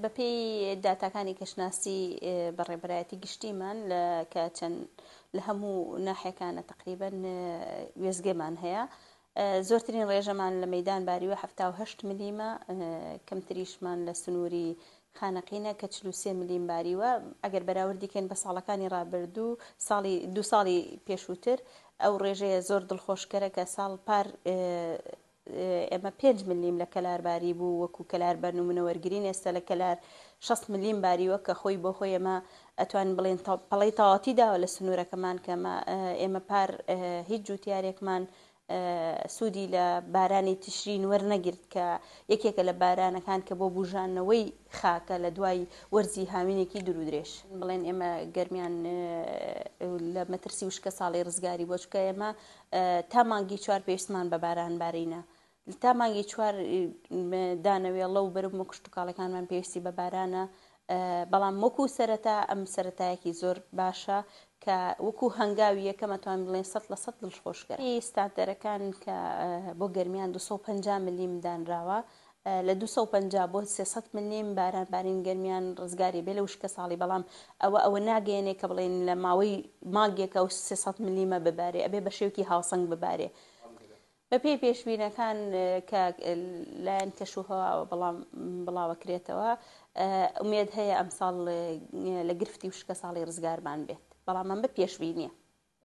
بەپێی داتاکانی کەشناسی بەڕێبەرایەتی گشتیمان لە کە چەند لە هەموو ناحیەکانە تقریبا وێستگەمان هەیە زۆرترین ڕێژەمان لە مەیدان باریوە 78 ملیمە کەمتریشمان لە سنووری خانەقینە کە 43 ملیم باریوە ئەگەر بەراوردی کەین بە ساڵەکانی ڕابردوو ساڵی دوو ساڵی پێشووتر ئەو ڕێژەیە زۆر دڵخۆشکەرە کە ساڵ پار ئێمە پێنج ملیم لە کەلار باری بوو وەکو کەلار بە نمونە وەرگرین ئێستا لە کەلار 60 ملیم باریوە کە خۆی بۆ خۆی ئێمە ئەتوانین بڵێن پەڵەی تەواوەتی داوە لە سنوورەکەمان کە ئێمە پار هیچ جوتیارێکمان سوودی لە بارانی تشرین وەرنەگرت کە یەکێکە لە بارانەکان کە بۆ بوژانەوەی خاکە لە دوای وەرزی هاوینێکی دوورودرێژ. بڵێن ئێمە گەرمیان لە مەترسی وشکە ساڵی ڕزگاری بۆ چکە ئێمە تا مانگی چوار پێویستمان بە باران بارینە تا مانگی چوار دانەوێڵە و بەرم و کشتتوکاڵەکانمان پێویستی بە بارانە بەڵام وەکو سەرەتا ئەم سەرەتایەکی زۆر باشە کە وەکو هەنگاوی یەکەم ئەتوانین بڵێین 100% دڵخۆشکەرە. ستاندەرەکان کە بۆ گەرمیان 250 ملیم دانراوە لە 250 بۆ 300 ملیم باران بارین گەرمیان ڕزگاری بێ لە وشکە ساڵی بەڵام ئەوە ئەوە ناگەیەنێ کە بڵێن لە ماوەی مانگێکە ئەو 300 ملیمە ببارێ ئەبێ بە شێوکی هاوسەنگ ببارێ بەپێی پێشبینەکان کە لایەن کەشوهەواوە بڵاوەکرێتەوە، ئومێد هەیە ئەمساڵ لە گرفتی وشکەساڵی ڕزگارمان بێت، بەڵام ئەمە پێشبینییە.